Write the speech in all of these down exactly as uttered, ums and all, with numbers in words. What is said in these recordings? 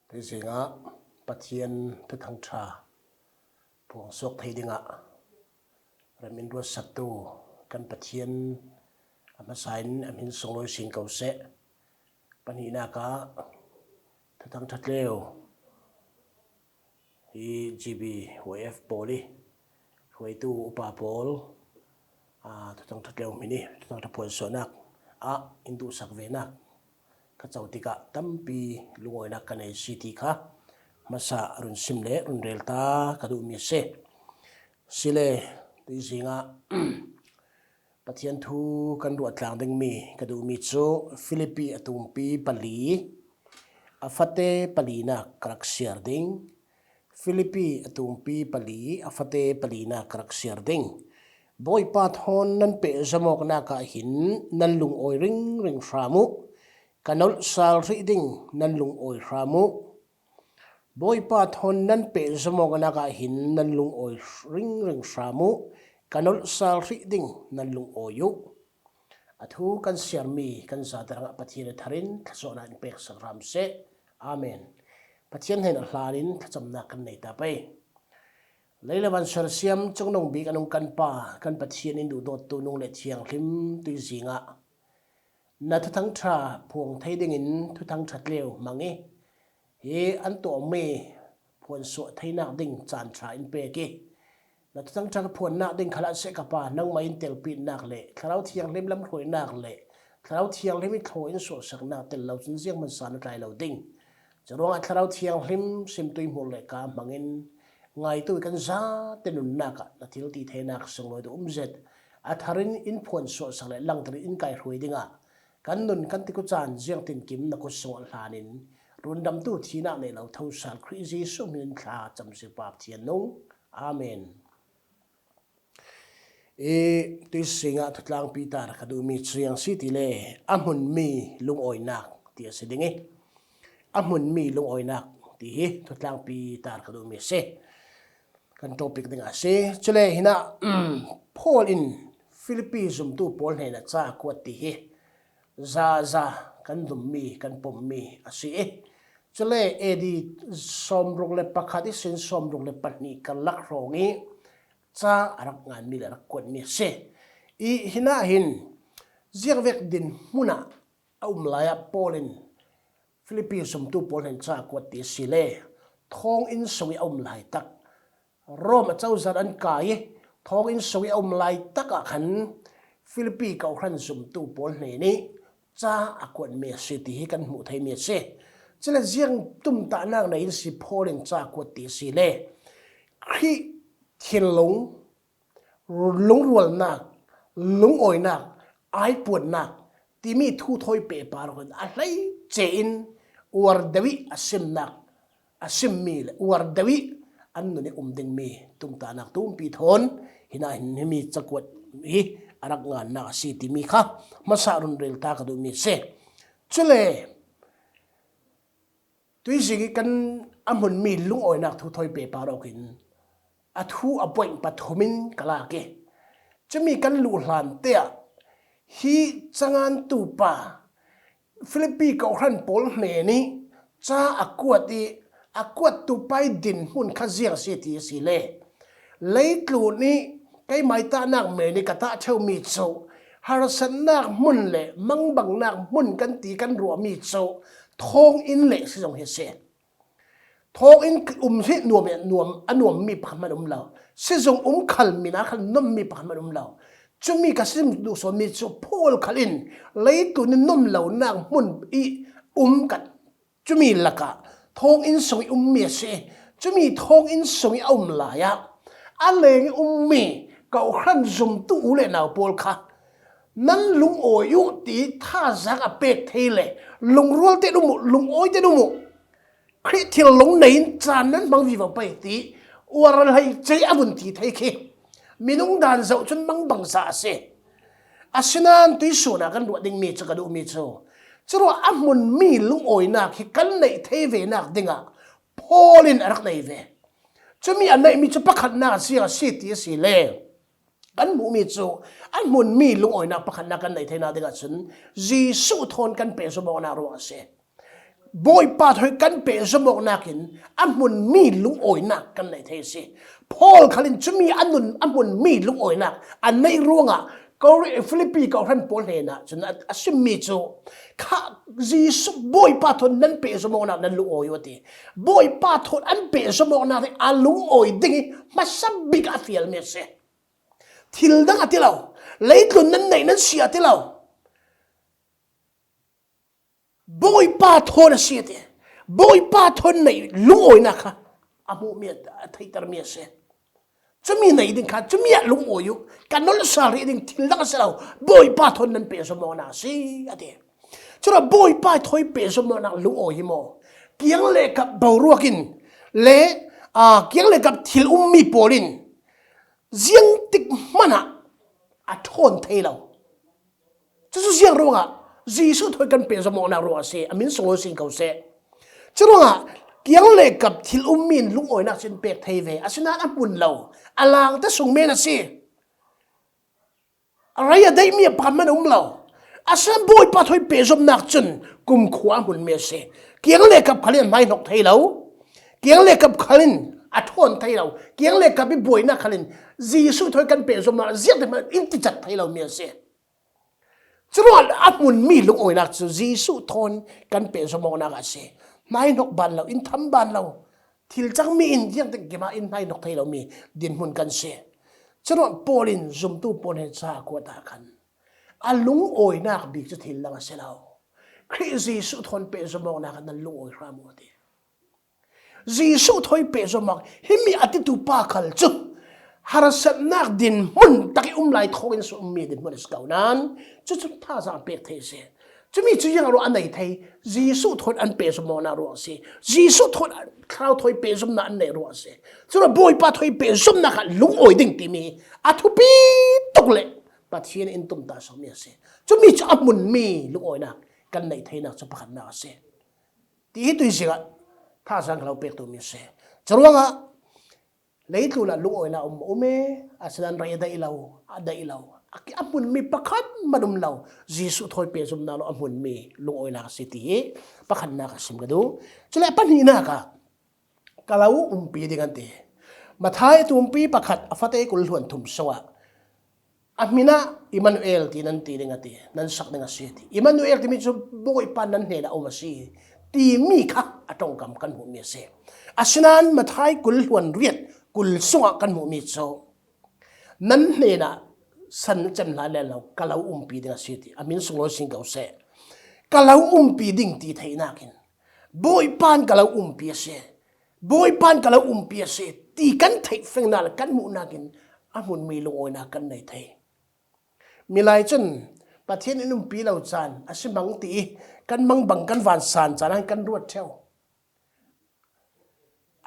Tui zingah Pathian Thuthang Ṭha phuangsuak thei dingah ram in ruatsaktu kan Pathian a hmasa in a hmin sunglawi sin ko seh. Pahnihnak ah Thuthang Ṭha tleu hi G B Y F pawl i hruaitu upa pawl, aa, Thuthang Ṭha tleu hmin i Thuthang Ṭha phuansuahnak ah in duhsak venak ka co tikah tampi lungawinak ka nei si ti kha hmasa run sim le run rel ta ka duhmi a si. Sile, tui zingah Pathian thu kan ruah tlang dingmi ka duhmi cu Filipi a tumpi pali a fate palinak ka rak siar ding. Filipi a tumpi pali a fate palinak ka rak siar ding. Bawipa thawn nan pehzom awknak ah hin nan lungawi ringring hram uh. Ka nolh sal hrih ding nan lungawi hram uh. Bawipa thawn nan pehzom awknak ah hin nan lungawi ringring hram uh. Ka nolh sal hrih ding nan lungawi uh. A thu kan siarmi kan zate hrangah Pathian a tharin thlacamnak in peksak hram seh. Amen. Pathian hnen a hlanin thlacamnak kan nei ta pei. Lei le van sersiam, cungnung bik a nung kan Pa, kan Pathian in duhdawttu nung le thianghlim tui zingah na Thuthang Ṭha phuang thei dingin Thuthang Ṭha tleu hmang i, hi an tuahmi phuansuah theinak ding caan ṭha in pek i, na Thuthang Ṭha ka phuannak ding khalah seh ka Pa, nangmah in telpinak le Thlarau Thianghlim lamhruainak le Thlarau Thianghlim i thlaw in suahsaknak tel lo cun zianghman sa na tlai lo ding. Curuangah Thlarau Thianghlim simtui hmur le ka hmangin ngaitu i kan zate nunnak ah na thil ti theinak sunglawi duh um zet a tharin in phuansuahsak le langter in in kaihruai dingah kan nun kan tiku caan ziangtinkim na kut sungah hlanin rundamtu thihnak nei lo thosal Khrih Jesuh hmin in thla cam si Pa Pathian nung. Amen. I tui singah thutlangpi tar ka duhmi cu ziang si ti le a hmunmi lungawinak ti a si ding i, a hmunmi lungawinak ti hi thutlangpi tar ka duhmi a si. Kan topic ding a si. Cule hinah Paul in Filipi zumtu pawl hnenah ca a kuat ti hi zaza kan zummi, kan pommi a si i, cule A D sawmruk le pakhat ihsin sawmruk le pahnih karlak hrawng i ca a rak nganmi le a rak kuatmi a si. I hinah hin ziangvek dinhmun ah a um lai ah Paul in Filipi zumtu pawl hnen ca a kuat ti a si le thawnginn sung i a um lai tak, Rom a cozah an kai i thawnginn sung i a um lai tak ah khan Filipi kawhhran zumtu pawl hnen i ca a kuatmi a si ti hi kan hmuh theimi a si. Cule ziang tumtahnak nei in si Paul in ca a kuat ti a si le Khrih thinlung, lungrualnak, lungawinak, aipuannak timi thu thawi pehpar in a hleice in uar deuh i a simnak, a simmi le uar deuh i an nun i um dingmi tumtahnak tumpi thawn hinah hin himi cakuat hi a rak ngannak a si timi kha hmasa run rel ta ka duhmi a si. Cule tui zing i kan a hmunmi lungawinak thu thawi pehpar awk in a thu a point pathum in ka lak i, cumi kan luh hlan te ah hi cangantu pa Filipi kawhhran pawl hnen i ca a kuat i a kuattu pa i dinhmun kha ziang si ti a si le leitlun i keimah i tahnak men i ka tah ṭheumi cu harsatnak hmun le mangbangnak hmun kan ti kan ruahmi cu thawnginn le sizung hi a si. Thawnginn um hi nuam, nuam, a nuammi pakhat hmanh um lo. Sizung um khal min a khal nuammi pakhat hmanh um lo. Cumi ka sim duh sawnmi cu Paul khal in leitlun i nuam lonak hmun i um kan cumi lakah thawnginn sung i ummi a si. Cumi thawnginn sung i a um lai ah a leng i ummi kawhhran zumtu u le nau pawl kha nan lungawi uh ti thazaang a pek thei le lungrual tein um uh, lungawi tein um uh. Khrih thinlung nei in caan nan hmang vivo pei ti uar hleice a vun ti thei khi minung dan zoh cun mangbangza a si. Asinain tuisun ah kan ruah dingmi cu ka duhmi cu curuah a hmunmi lungawinak hi kan neih thei venak dingah Paul in a rak nei ve. Cumi a neihmi cu pakhatnak ziang a si ti a si le kan hmuhmi cu a hmunmi lungawinak pakhatnak kan neih theinak dingah cun Jesuh thawn kan pehzom awknak ruang a si. Bawipa thawi kan pehzom awk nakin a hmun mi lungawinak kan neih thei a si. Paul khalin cumi a nun a hmun mi lungawinak a neih ruangah Kor-, Philippi kohhran pawl hnenah cun a, a simmi cu, kha Jesuh Bawipa thawn nan pehzom awknak nan lungawi uh a ti. Bawipa thawn an pehzom awknak hi a lungawi ding hi hmasa bik a fialmi a si. Thil dang a ti lo, leitlun nan neih nan si a ti lo. Bawipa thawn a si a ti. Bawipa thawn neih lungawinak kha a hmuhmi a, a theihtermi a si. Cumi neih ding kha, cumi ah lungawi uh, ka nolh sal rih ding thil dang a si lo, Bawipa thawn nan pehzom awknak a si, a ti. Curuangah Bawipa thawi pehzom awknak lungawi hi maw? Kiang le kap boruak in le, aa, kiang le kap thil ummi pawl in ziangtik hmanah a ṭhawn thei lo. Cucu ziang ruangah Jesuh thawi kan pehzom awknak ruang a si, a min sunglawi sin ko seh. Curuangah kiang le kap thil ummi in lungawinak cun pek thei ve, asinain a hmun lo, a langta sung men a si. A rei a daihmi a pakhat hmanh a um lo. Asinain Bawipa thawi pehzomnak cun kumkhua a hmunmi a si. Kiang le kap khal in a hmaihnok thei lo. Kiang le kap khal in a ṭhawn thei lo. Kiang le kap i buainak khal in Jesuh thawi kan pehzomnak ziangtik hmanh in ticat thei lomi a si. Curuangah a hmunmi lungawinak cu Jesuh thawn kan pehzom awknak a si. Hmaihnok ban lo, in tham ban lo, thil cangmi in ziangtik kim ah in hmaihnok thei lomi dinhmun kan si. Curuangah Paul in zumtu pawl he ca kuat ah khan a lungawinak bik cu thil dang a si lo. Khrih Jesuh thawn pehzom awknak ah nan lungawi hram uh a ti. Jesuh thawi pehzom awk himi a titu pa khal cu harsatnak dinhmun tak i um lai thawk in sungmi dinhmun a si ko nain cucu thazaang pek thei a si. Cumi cu ziang ruang a nei thei, Jesuh thawn an pehzom awknak ruang a si. Jesuh thawn an, Thlarau thawi pehzomnak an neih ruang a si. Curuangah Bawipa thawi pehzomnak kha lungawi ding timi a thupi tuk le Pathian in tumtah sawmi a si. Cumi cu a hmunmi lungawinak kan neih theinak cu pakhatnak a si. Ti hi tuizing ah thazaang ka lo pek duhmi a si. Curuangah leitlun ah lungawinak um a um e, asinain rei a daih lo, a daih lo, a ki-, a hmunmi pakhat hmanh um lo, Jesuh thawi pehzomnak lo a hmunmi lungawinak a si ti hi pakhatnak a sim ka duh. Cule a pahnihnak ah ka lo umpi ding an ti. Matthai a tumpi pakhat a fate kul hluan thum sungah a hmin ah Immanuel ti nan ti ding a ti, nan sak ding a si a ti. Immanuel timi cu Bawipa nan hnenah a um a si timi kha a ṭongkam kan hmuhmi a si. Asinain Matthai kul hluan riat kul sungah kan hmuhmi cu nan hnenah san cem hna len lo, ka lo umpi ding a si ti. A min sunglawi sin ko seh. Ka lo umpi ding ti theihnak in Bawipa in ka lo umpi a si. Bawipa in ka lo umpi a si ti kan theih fengnak le kan hmuhnak in a hmunmi lungawinak kan nei thei. Milai cun Pathian in umpi lo caan a si mang ti i kan mang bang kan van san caan ah kan ruat ṭheu.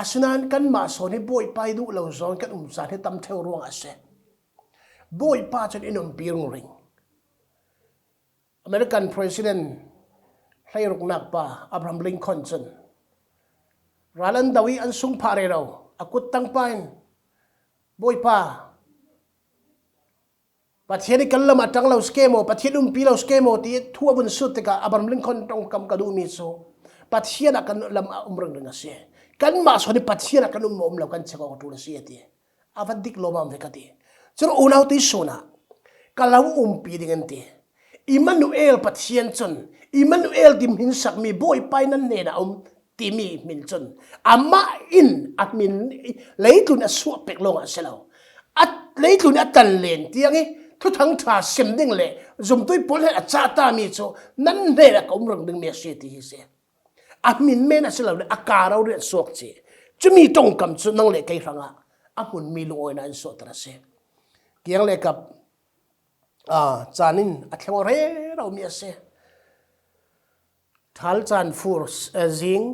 Asinain kanmah sawn hi Bawipa i duh lo zong kan um caan hi tam ṭheu ruangah a si. Bawipa cun in umpi ringring. American President hleiruknak pa Abraham Lincoln cun ral an do i an sung phah rero, a kut tangpa in, Bawipa, Pathian i kan lam a ṭang lo si ke maw, Pathian umpi lo si ke maw ti thu a vun sut tikah Abraham Lincoln ṭongkam ka duhmi cu Pathian a kan lam a um ringring a si. Kanmah sawn i Pathian a kan um maw um lo kan check awk a ṭul a si a ti. A va dik lawmam ve ka ti. Cun unau tuisun ah ka lo umpi ding an ti. Immanuel Pathian cun, Immanuel ti hmin sakmi Bawipa i nan hnenah a um timi hmin cun amah in a hmin leitlun a suah pek lawngah a si lo. A leitlun a tan len tiang i thuthang ṭha sim ding le zumtu pawl he a cah tami cu nan hnenah ka um ring dingmi a si ti hi si. A hmin men a si lo le a ka rori a suak ci. Cumi ṭongkam cu nang le kei hrangah a hmunmi lungawinak in suahter a si. Kiang le kap, aa, caan in a thleng aw rero mi a si. Ṭhal caan fur, eh, zing,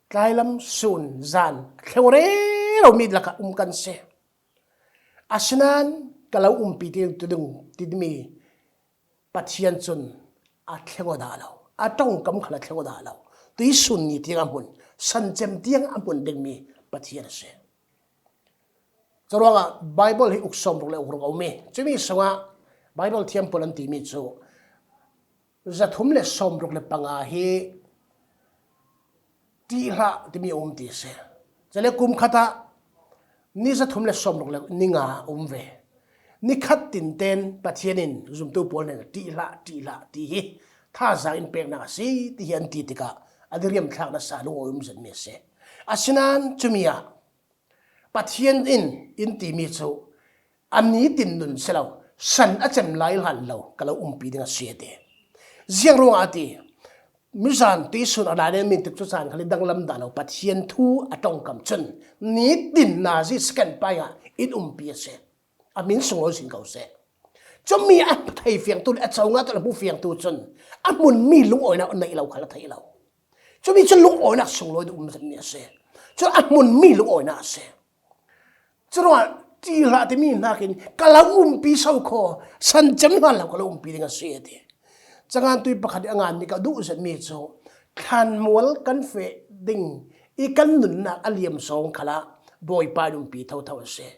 tlailam sun zan a thleng aw rero mi lakah um kan si. Asinain ka lo umpi ti, ti ding, ti dingmi Pathian cun a thleng aw dah lo, a ṭongkam khal a thleng aw dah lo. Tuisun ni tiang a hmun, sancem tiang a hmun dingmi Pathian a si. Curuangah Baibal hi uk sawmruk le uk ruk a um i, cumi sungah Baibal thiam pawl an timi cu zathum le sawmruk le panga hi Ṭih hlah timi a um ti a si. Cule kum khatah ni zathum le sawmruk le ni nga a um ve. Ni khat tinten Pathian in zumtu pawl hnenah ṭih hlah, ṭih hlah ti hi thazaang in peknak a si ti hi an ti tikah a diriamthlak nasa lungawi um zetmi a si. Asinain cumi ah Pathian in in timi cu a nitin nun si lo, san a cem lai hlan lo ka lo umpi ding a si a ti. Ziang ruangah a ti, mizan tuisun a lai len min tikcu caan khal i danglam dah lo, Pathian thu a ṭongkam cun nitin nazi second pai ah in umpi a si. A min sunglawi sin ko seh. Cumi a theifiangtu le a conga tu le hmufiangtu cun a hmunmi lungawinak neih lo khal a theih lo. Cumi cu lungawinak sunglawi ding um zetmi a si. Cun a hmunmi lungawinak a si. Curuangah ṭih hlah timi hnakin ka lo umpi so khaw, san cem hlan lo ka lo umpi ding a si a ti. Cangan tui pakhat i a nganmi ka duh zetmi cu thlanmual kan feh ding i kan nunnak a liam zong khalah Bawipa in umpi thotho a si.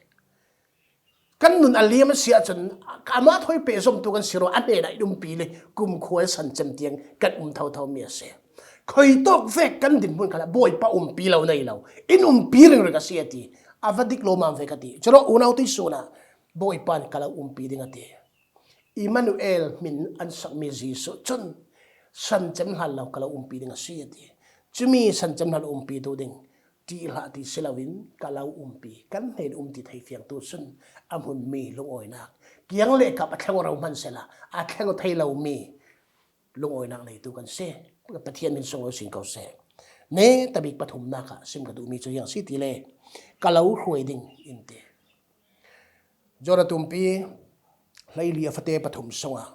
Kan nun a liam a si ahcun amah thawi pehzomtu kan si ruangah a hnenah in umpi le kumkhua san cem tiang kan um thothomi a si. Khuitawk vek kan dinhmun khalah Bawipa umpi lo nei lo, in umpi ringring a si a ti. A va dik lawmam ve ka ti. Curuangah unau tuisun ah Bawipa in ka lo umpi ding a ti. Immanuel hmin an sakmi Jesuh cun san cem hlan lo ka lo umpi ding a si a ti. Cumi san cem hlan umpitu ding ṭih hlah ti si loin ka lo umpi, kan hnen um ti theifiangtu cun a hmunmi lungawinak, kiang le kap a thleng aw ro hmansehla a thleng aw thei lomi lungawinak neitu kan si. Pathian min sunglawi sin ko seh. Netabik pathumnak ah sim ka duhmi cu ziang si ti le ka lo hruai ding in ti. Johan a tumpi hleili a fate pathum sungah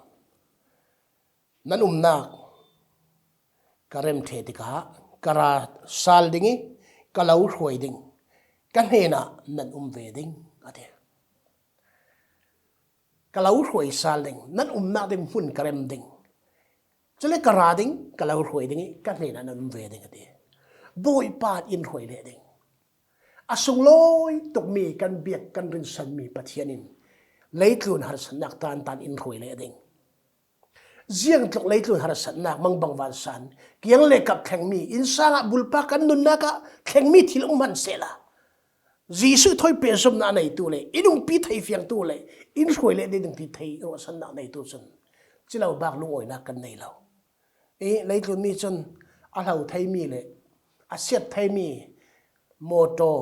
nan umnak ka rem ṭheh tikah ka ra sal ding i ka lo hruai ding, ka hnenah nan um ve ding a ti. Ka lo hruai sal ding, nan umnak ding hmun ka rem ding, cule ka ra ding, ka lo hruai ding i ka hnenah nan um ve ding a ti. Bawipa in hruai leh ding. A sunglawi tukmi kan biak kan rinsanmi Pathian in leitlun harsatnak tantan in hruai leh ding. Ziangtluk leitlun harsatnak mangbang vansan, kiang le kap thlengmi, innsang ah bulpak kan nunnak ah thlengmi thil um hmansehla, Jesuh thawi pehzomnak neitu le in umpi theifiangtu le in hruai leh ding ti thei ruahsannak neitu cun cilo bak lungawinak kan nei lo. I leitlunmi cun a hlo theimi le a siat theimi mawṭaw,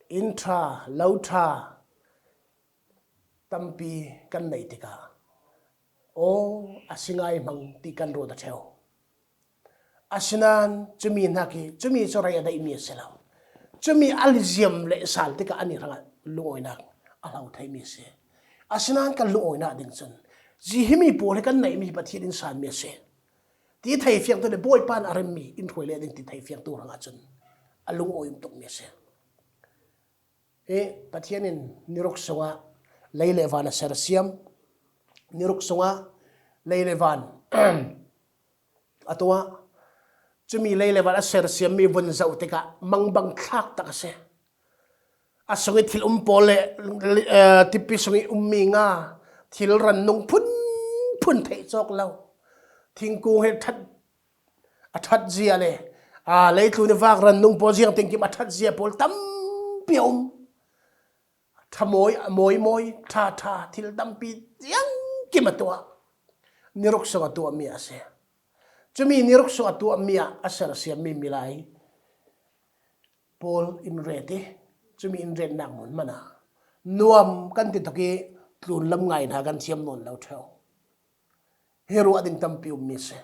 inn ṭha, lo ṭha tampi kan neih tikah, aw, a si ngai hmang ti kan ruat a ṭheu. Asinain cumi hnak hi, cumi cu rei a daihmi a si lo. Cumi a liziam le sal tikah anih hrangah lungawinak a hlo theimi a si. Asinain kan lungawinak ding cun, zihimi pawl hi kan neihmi Pathian in sanmi a si. Ti theifiangtu le Bawipa in a remmi in hruai leh ding ti theifiangtu hrangah cun a lungawi um tukmi a si. Hi Pathian in niruk sungah lei le van a sersiam, niruk sungah lei le van a tuah. Cumi lei le van a sersiammi vun zoh tikah mangbang thlak tak a si. A sung i thil um pawl le, eh, tipi sung i ummi nga, thil rannung phunphun theih cawk lo. Thingkung he ṭhat, a ṭhat zia le, aa, leitlun i vak rannung pawl ziang tengkim a ṭhat zia pawl tampi a um. Ṭha mawi, a mawi mawi, ṭha ṭha, thil tampi ziangkim a tuah. Niruk sung a tuahmi a si. Cumi niruk sung a tuahmi ah a sersiammi milai pawl in ret i, cumi in retnak hmun hmanh ah nuam kan ti tuk i tlunlam ngai hna kan thiam nawn lo ṭheu. Hi ruah ding tampi ummi a si.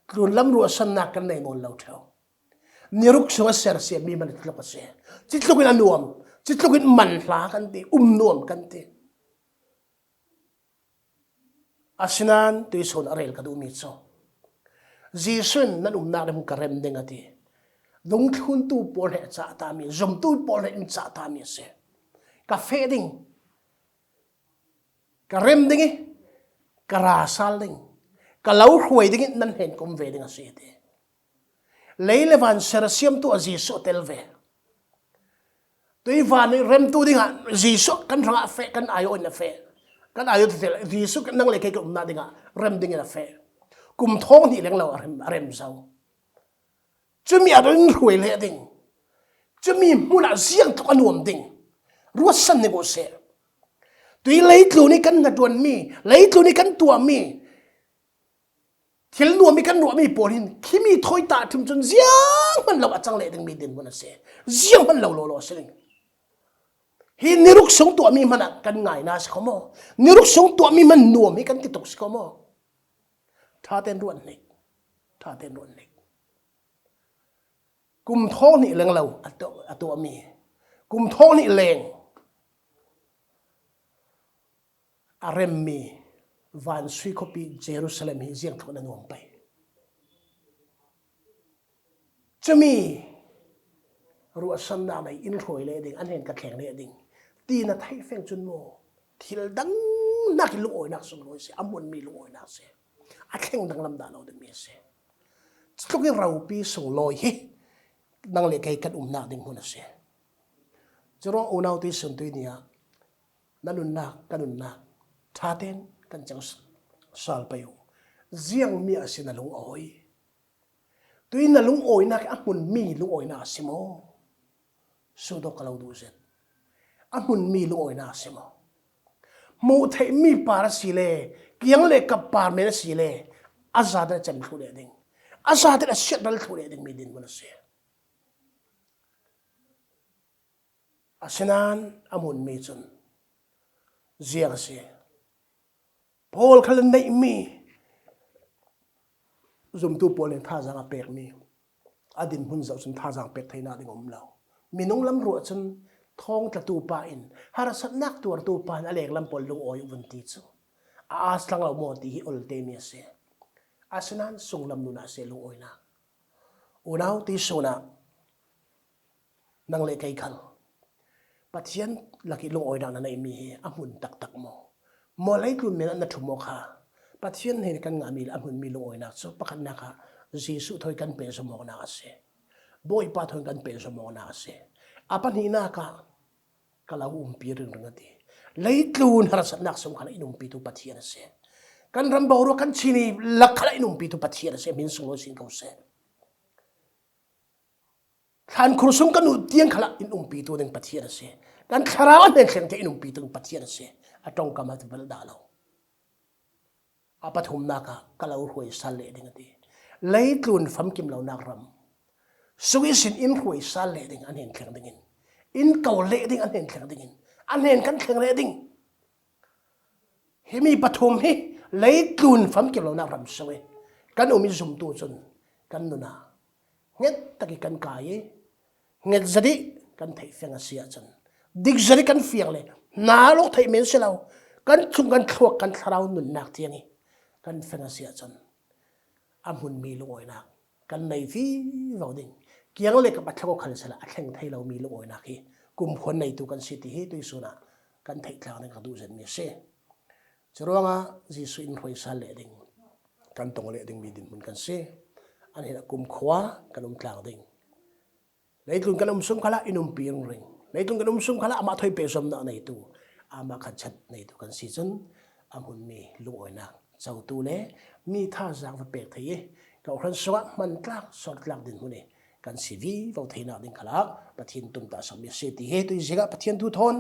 Tlunlam ruahsannak kan nei nawn lo ṭheu. Niruk sung a sersiammi hmanh tluk a si. Citluk in a nuam, citluk in man hla kan ti, um nuam kan ti. Asinain tuisun a rel ka duhmi cu, Jesuh in nan umnak ding ka rem ding a ti. Dungthluntu pawl he a cahtami, zumtu pawl he in cahtami a si. Ka feh ding, ka rem ding i ka ra sal ding, ka lo hruai ding i nan hnen ka um ve ding a si a ti. Lei le van sersiamtu a Jesuh a tel ve. Tui van i remtu dingah Jesuh kan hrangah a feh, kan aiawh in a feh. Kan aiawh tete Jesuh nang le kei kan umnak dingah rem dingin a feh. Kum thawng hnih lenglo a rem, a rem zo. Cumi ah in hruai leh ding. Cumi hmunah ziangtluk a nuam ding. Ruatsan ni ko seh. Tui leitlun hi kan hnaṭuanmi, leitlun hi kan tuahmi, thil nuam hi kan ruahmi pawl hin khimi thawi tah thim cun zianghman lo a cang leh dingmi dinhmun a si. Zianghman lo lawlaw a si ding. Hi niruk sung tuahmi hmanah kan ngaina a si kho maw? Niruk sung tuahmi hman nuam hi kan ti tuk si kho maw? Ṭhaten ruat hnik. Ṭhaten ruat hnik. Kum thawng hnih leng lo a tuah, a tuahmi, kum thawng hnih leng a remmi vansui khuapi Jerusalem hi ziangtluk in a nuam pei. Cumi ruahsannak nei in hruai leh ding, a hnen ka thleng leh ding ti na theih feng cun maw, thil dang nak i lungawinak sunglawi si, a hmunmi lungawinak si, a thleng danglam dah lo dingmi a si. Cutluk i ropi sunglawi hi nang le kei kan umnak ding hmun a si. Curuang unau tuisun tui ni ah na nunnak, ka nunnak ṭhaten kan cang sal pei uh. Ziangmi a si na lungawi? Tui na lungawinak hi a hmunmi lungawinak a si maw? Sut aw, ka lo duh zet. A hmunmi lungawinak a si maw? Hmuh theihmi par a si le, kiang le kap par men a si le, a zate a cem thluh leh ding, a zate a siat bal thluh leh dingmi dinhmun a si. Asinain a hmunmi cun ziang a si. Paul khal in neihmi zumtu pawl in thazaang a pekmi a dinhmun zoh cun thazaang pek theinak ding a um lo. Minung lam ruah cun thawng tlatu pa in, harsatnak tuartu pa in a lenglam pawl lungawi uh vun ti cu a aas tlang lo maw ti hi ol temi a si. Asinain sunglam nunah a si lungawinak. Unau tuisun ah nang le kei khal Pathian lak i lungawinak na neihmi hi a hmun taktak maw? Maw leitlun men ah na ṭhum maw kha? Pathian hnen kan ngahmi le a hmunmi lungawinak cu pakhatnak ah Jesuh thawi kan pehzom awknak a si. Bawipa thawi kan pehzom awknak a si. A pahnihnak ah ka lo umpi ringring a ti. Leitlun harsatnak sung khalah in umpitu Pathian a si. Kan ram boruak kan chini lak khalah in umpitu Pathian a si. Min sunglawi sin ko seh. Thlankhur sung kan uh tiang khalah in umpitu ding Pathian a si. Kan thlarau a hnen thleng tiang in umpitu ding Pathian a si. A ṭongkam a ti bal dah lo. A pathumnak ah ka lo hruai sal leh ding a ti. Leitlun famkim lonak ram sung ihsin in hruai sal leh ding a hnen thleng dingin, in ko leh ding a hnen thleng dingin, a hnen kan thleng leh ding. Himi pathum hi leitlun famkim lonak ram sung i kan um i zumtu cun kan nun ah hnget tak i kan kai i hnget zet i kan theih feng a si ahcun, dik zet i kan fiang le hna lawng theih men si lo, kan chung kan thluak kan thlarau nunnak tiang i kan feng a si ahcun a hmunmi lungawinak kan nei vivo ding. Kiang le kap a thleng aw khal sehla a thleng thei lomi lungawinak hi kumkhuan neitu kan si ti hi tuisun ah kan theih tlang ding ka duh zetmi a si. Curuangah Jesuh in hruai sal leh ding, kan tong leh dingmi dinhmun kan si. A hnen ah kumkhua kan um tlang ding. Leitlun kan um sung khalah in umpi ringring. Leitlun kan um sung khalah amah thawi pehzomnak neitu, amah khat chat neitu kan si cun a hmunmi lungawinak cotu le mi thazaang va pek thei i, kawhhran sungah hmantlak sawrtlak dinhmun i kan si vivo theinak ding khalah Pathian tumtahsakmi a si ti hi tuizing ah Pathian thu thawn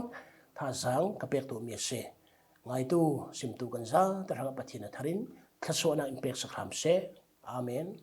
thazaang ka pek tuahmi a si. Ngaitu, simtu kan zate hrangah Pathian a thar in thluasuahnak in peksak hram seh. Amen.